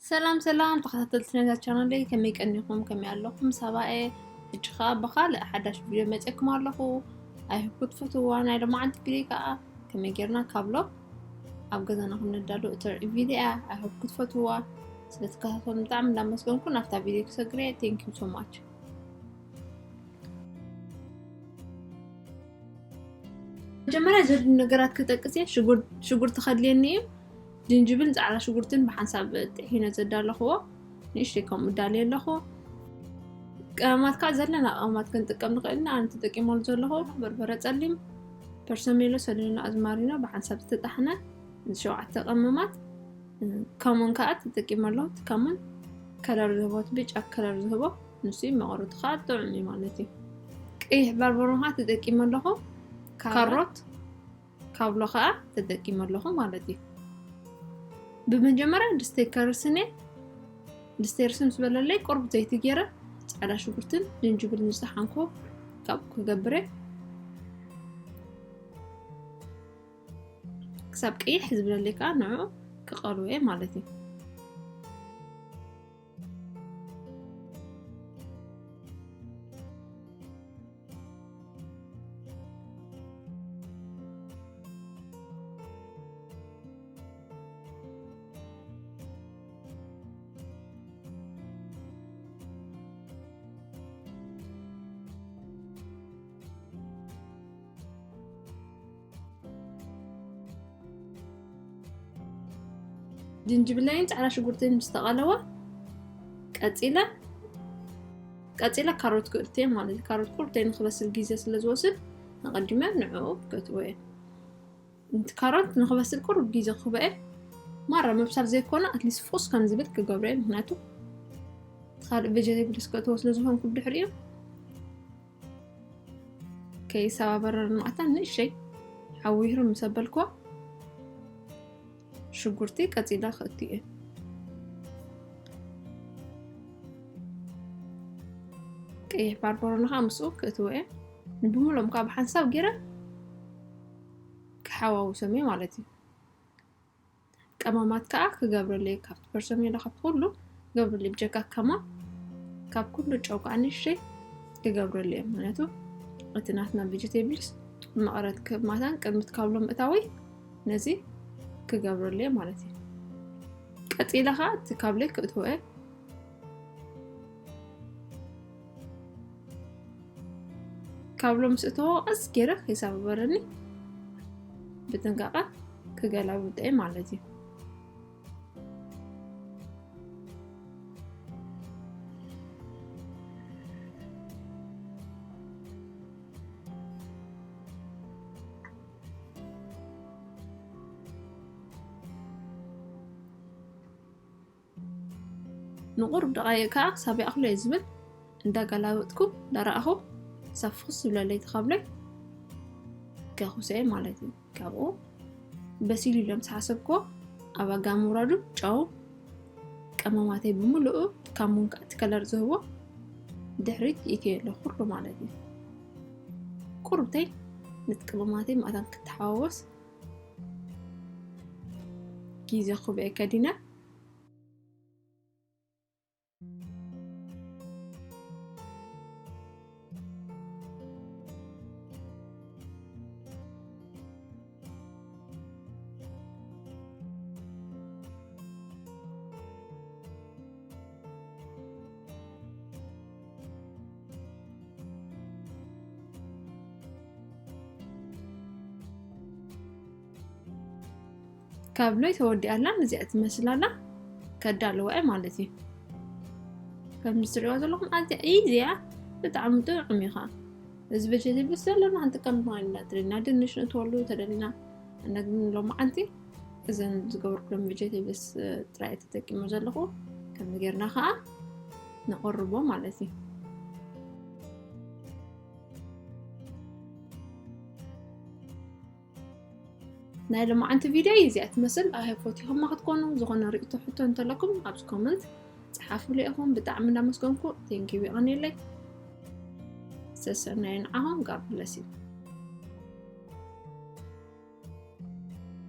ሰላም ሰላም ተኸታተልቲ ነዛ ቻናለይ፣ ከመይ ቀኒኹም? ከመይ ኣለኹም? ሳባኤ። ሕጂ ኸኣ ብኻልእ ሓዳሽ ቪድዮ መጺእኩም ኣለኹ። ኣይሆፕ ክትፈትውዋ። ናይ ሎማዓንቲ ቪድዮ ከኣ ከመይ ጌርና ካብሎ ኣብ ገዛና ከም ነዳሉ እተርኢ ቪድዮ እያ። ኣይሆፕ ክትፈትውዋ። ስለ ትከታተሉ ብጣዕሚ እንዳመስገንኩ ናብታ ቪድዮ ክሰግር እየ። Thank you so much። መጀመርያ ዘድሊ ነገራት ክጠቅስ እየ። ሽጉር-፣ ሽጉርቲ ከድልየኒ እዩ። ጅንጅብልን ጻዕዳ ሽጉርትን ብሓንሳብ ጥሒነ ዘዳለኽዎ። ንእሽተይ ከምኡ እዳልየ ኣለኹ። ቀመማት ከዓ ዘለና ቀመማት ክንጥቀም ንኽእል ኢና። ኣነ ተጠቂመሉ ዘለኹ በርበረ ጸሊም፣ ፐርሰሜሎ፣ ሰለኖ፣ ኣዝማሪኖ ብሓንሳብ ዝተጣሕነ፣ እዚ ሸውዓተ ቀመማት። ከሙን ከዓ ተጠቂመ ኣለኹ። እቲ ከሙን ከለር ዝህቦ፣ እቲ ብጫ ከለር ዝህቦ ንሱ እዩ። መቐረቱ ከዓ ጥዑም እዩ ማለት እዩ። ቀይሕ ባርበሮ ከዓ ተጠቂመ ኣለኹ። ካሮት፣ ካብሎ ከዓ ተጠቂመ ኣለኹ ማለት እዩ። ብመጀመርያ ድስተይ ከርስን እየ። ድስተይ ርስን ምስ በለለይ ቁሩብ ዘይቲ ገይረ ጻዕዳ ሽጉርትን ጅንጅብልን ዝጠሓንኩ ካብኡ ክገብር እየ። ክሳብ ቀይሕ ዝብለለይ ከዓ ንዕኡ ክቐልዎ እየ ማለት እዩ። ጅንጅብለይን ጻዕዳ ሽጉርትን ምስ ተቐለወ፣ ቀጺለ፣ ቀጺለ ካሮት ክእትየ ማለት እዩ። ካሮት ቁርተይ ንኽበስል ግዜ ስለ ዝወስድ፣ ኣቐዲመ ንዕኡ ከእትዎ እየ። እቲ ካሮት ንኽበስል ቁሩብ ግዜ ክህቦ እየ። ማራ ምብሳል ዘይኮነ፣ ኣትሊስት ፍቑስ ከም ዝብል ክገብሮ እየ። ምኽንያቱ፣ እቲ ካልእ ቬጀቴብልስ ከእትዎ ስለ ዝኾንኩ ብድሕሪኡ፣ ከይሰባበረኒ መዓት ንእሽተይ ሓዊ ይህሩ ምስ ኣበልክዎ፣ ሽጉርቲ ቀጺለ ክእቱ እየ። ቀይሕ ባርበሮና ከዓ ምስኡ ክእትዎ እየ። ንብሙሎም ከዓ ብሓንሳብ ገይረ ክሓዋውሶም እየ ማለት እዩ። ቀመማት ከዓ ክገብረለይ፣ ካብቲ ፐርሰሜሎ፣ ካብቲ ኩሉ ክገብረለይ፣ ብጀካ ከማ ካብ ኩሉ ጨው ከዓ ንእሽተይ ክገብረለይ እየ። ምኽንያቱ እቲ ናትና ቬጀቴብልስ መቐረት ክብ ማታን ቅድሚት ካብሎም እታዊ ነዚ ክገብረለይ ማለት እዩ። ቀጺለ ከዓ እቲ ካብለይ ክእትዎ እየ። ካብ ሎም ስእተዎ ቀስ ገይረ ከይሰባበረኒ ብጥንቃቐ ክገላብጦ እየ ማለት እዩ። ንቑሩብ ደቓይቕ ከኣ ክሳብ ይኣኽሎ እየ ዝብል። እንዳገላበጥኩ እንዳረኣኹ ክሳብ ፍኹስ ዝብለለይ ተኻብሎይ ከኹሰ እየ ማለት እዩ። ካብኡ በሲሉ ኢለ ምስ ሓሰብክዎ ኣብ ኣጋ ምውራዱ ጨው፣ ቀመማተይ ብምልኡ፣ ካሙን ከኣ እቲ ከለር ዝህቦ ድሕሪት ይእትዮ ኣለኹ ኩሉ ማለት እዩ። ቁሩብተይ ነቲ ቀመማተይ ማእታን ክተሓዋወስ ግዜ ክህቦ እየ ከዲነ። ካብሎይ ተወዲኣ ኣላ፣ እዚኣ ትመስል ኣላ። ከዳልዋ እየ ማለት እዩ። ከምዚ ትሪእዋ ዘለኹም ኣዝያ ኢዚ እያ፣ ብጣዕሚ ጥዑም እዩ ኸዓ። እዚ ቬጀቴብልስ ዘለና ክንጥቀም ንኽእል ኢና፣ ተደሊና ድንሽ ንእትወሉ፣ ተደሊና። ኣነ ግን ሎማዓንቲ እዘን ዝገበርኩሎም ቬጀቴብልስ ጥራይ እየ ተጠቂመ ዘለኹ። ከምዚ ጌርና ኸዓ ነቕርቦ ማለት እዩ። ናይ ሎማዓንቲ ቪድዮ እዚኣ ትመስል። ኣይ ሆፕ ፈቲኹማ ክትኮኑ። ዝኾነ ርእይቶ፣ ሕቶ እንተለኩም ኣብዚ ኮመንት ጸሓፉለይ ኢኹም። ብጣዕሚ እንዳመስገንኩ፣ ቴንኪው፣ የቐንየለይ። ሰሰናዩ ንዓኹም። God bless you።